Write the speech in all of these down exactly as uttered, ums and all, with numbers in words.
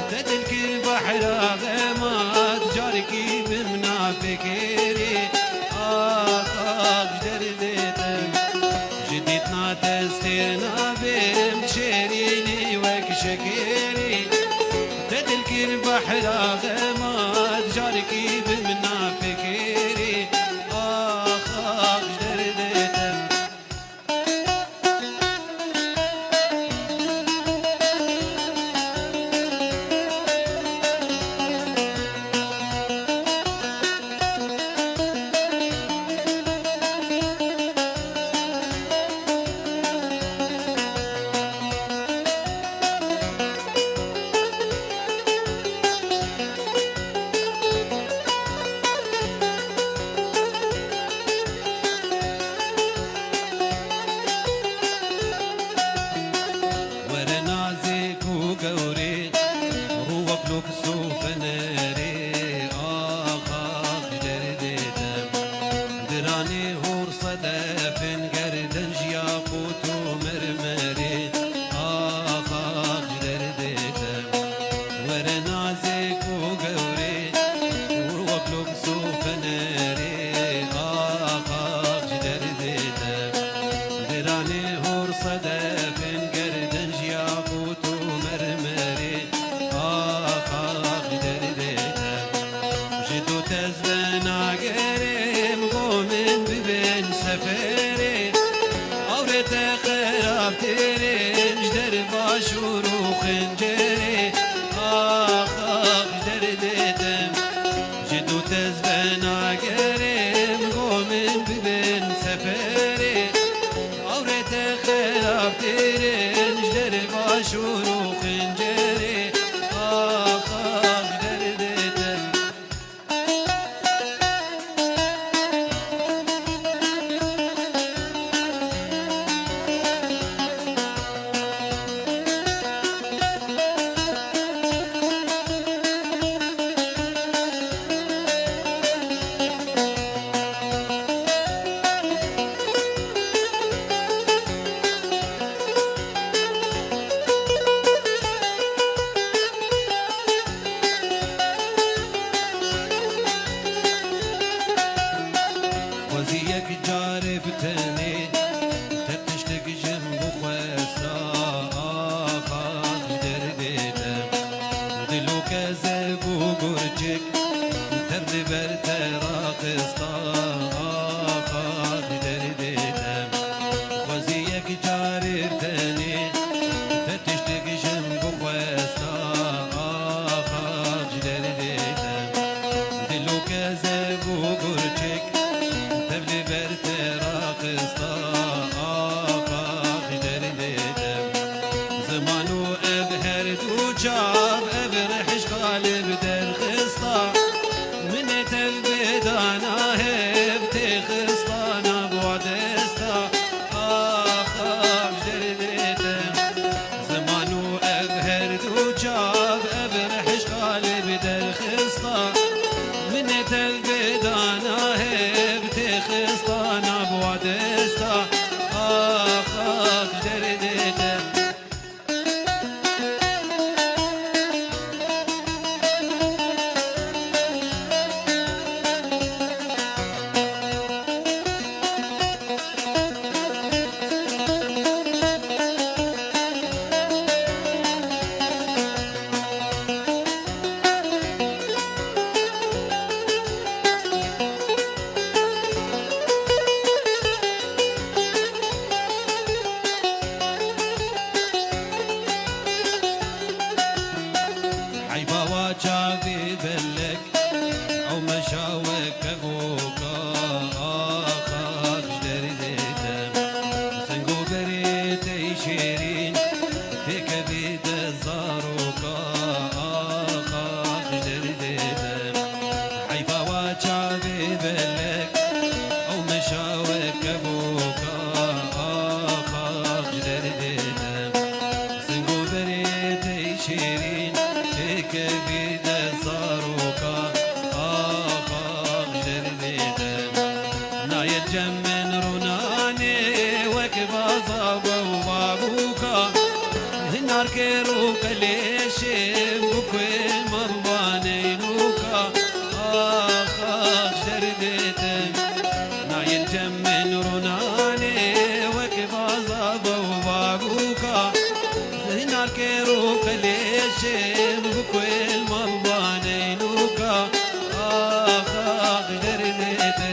Te dil kir behra xemat, carekî bimna fikirê. Ax, ax, ji derdê te. Ji dîtina te stêr nabim, şêrînî wek şekerê. Te dil kir behra xemat, carekî bimna fikirê. Ax, ax, ji derdê te. Were nazêk û gewrê, rû wek lûks û fenerê, ax, ax, ji derdê te. Diranê hûr sedefên gerdenc yaqût û mermerê, ax, ax, ji derdê te. Were nazêk û gewrê, hûr wek lûks û fenerê, ax, ax, ji derdê te. Diranê hûr sedefên gerdenc yaqût û mermerê, ax, ax, ji derdê te. Ji dû tez ve nagerim, go min bibin seferê. Awrê te xerabtirên ji der başûr û xincerê. Ax, ax, ji derdê te. Ji dû tez ve nagerim, go min bibin seferê. Awrê te xerabtirên ji der başûr û xincerê. Ax, ax, ji derdê te. Xwezî yek carê bi tenê te tiştek ji min bixwesta, ax, ax, ji derdê te. Dil û kezeb û gurçik tev li ber te raxista, ax, ax, ji derdê te. Xwezî yek carê bi tenê te tiştek ji min bixwesta, ax, ax, ji derdê te. Dil û kezeb û gurçik tev li ber te raxista, ax, ax, ji derdê te. Ziman û ev her du çav, ev rihişka li bi derxista. Min ê tev bidana hev, tê xista nav wa desta. Ax, ax, ji derdê te. Ziman û ev her du çav, ev rihişka li bi derxista. Min ê tev bidana hev, tê xista nav wa desta. Ax, ax, ji derdê te. Heyfa wa çavê belek, ew meşa wek kevoka, ax, ax, ji derdê te. Sing û berê te şêrîn, têkevî de zaroka, ax, ax, ji derdê te. Heyfa wa çavê belek, ew meşa wek kevoka, ax, ax, ji derdê te. Sing û berê te şêrîn, têkevî de zaroka, ax, ax, ji derdê te. Nayê cem min rûnanê wek baza û babûka, hinar kêr û qelê Şêm bi ku ê malvanê nûka, ax, ax, ji derdê te. Nayên cem min rûnanê wekî baza be û bagûka. Zinarkê rû qilê şêm bi ku ê malvanê nûka, ax, ax, ji derdê te.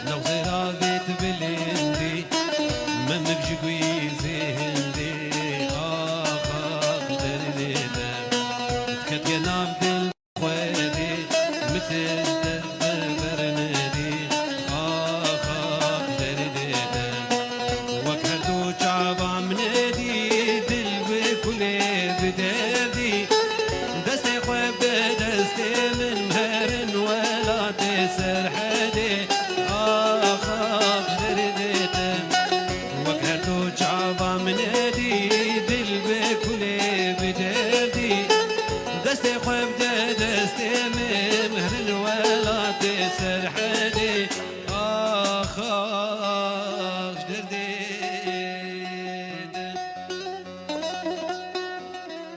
Newzêra vêt bilindî, memik ji guîzê hindî, ax, ax, derdê te. Diketiye nav dil. Xwedê, min te ji dest ve bernedî, ax, ax, derdê te. Wek her du çava min nedî, dil bi kulê bi derdî. Destê xwe bi destê min, herin welatê ser